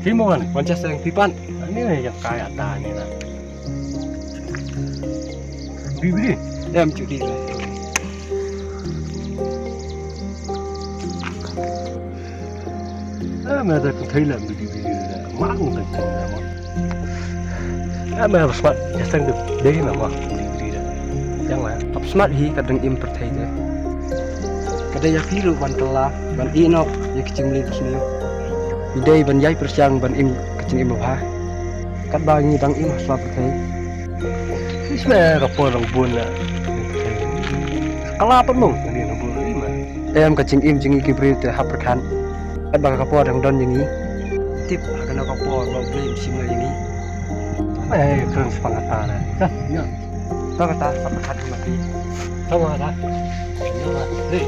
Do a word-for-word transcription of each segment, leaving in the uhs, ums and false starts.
Phi mo wan, wan sha seng phi pat. Ani ne ïa ka ïa ta ni na. Bri bri. Em ju di. Em da ka thai la bri bri. Ma ku ta. Em hap smat ïa seng de de na ma bri bri da. Yang la. Hap smat hi ka dang im pyrthei de. Ka dei ïa phi ruh ban kylla ban ïeh noh ïa ka jingmlien ka sniew. Ngi dei ban ïai pyrshang ban im ka jingim babha. Katba ngi dang im ha sla pyrthei. Shisha ka por dang bun na. Kylla pat mo ka dei na bun ri ma. Em ka jingim jong ngi ki briew te hap pyrkhat. Katba ka por dang don ïa ngi. Tip ha kano ka por ba U Blei un shim noh ïa ngi. Ai kren spang kata na. Ka ïa. To kata sa pyrkhat ma ki. To ma kata. Ïa ma. Dei.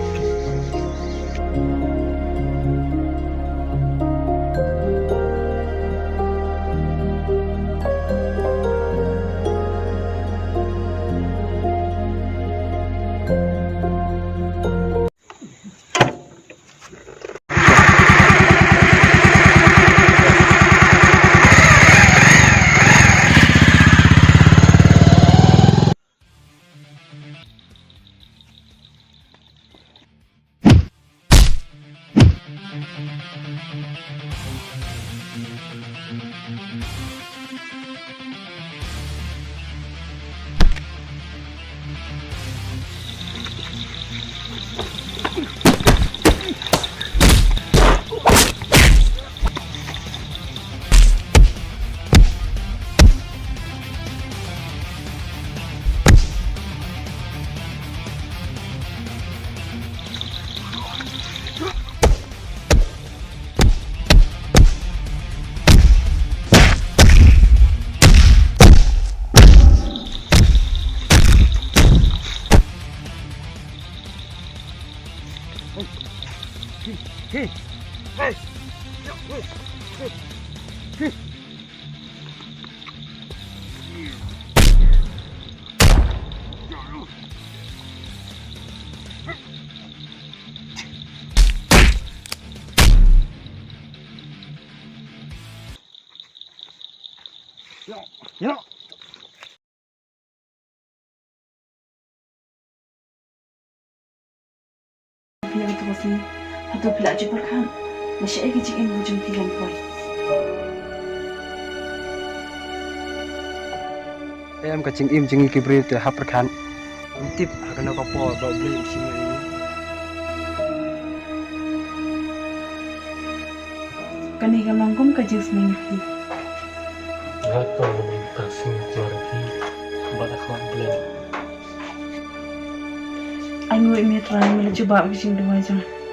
Phi ïa kata ka sngi, hato phi la ju pyrkhat? Lashai ka jingim ka jong phi kan poi. Em ka jingim jong ngi ki briew te hap pyrkhat. Ngim tip ha kano ka por ba U Blei un shim ïa ngi. Kane ka long kum ka jingsneng ïa phi. Nga ka long ka sneng ïa phi bad ha khmat Blei. Ai nguh ïa me Trai, me la jubab ka jingduwai jong nga.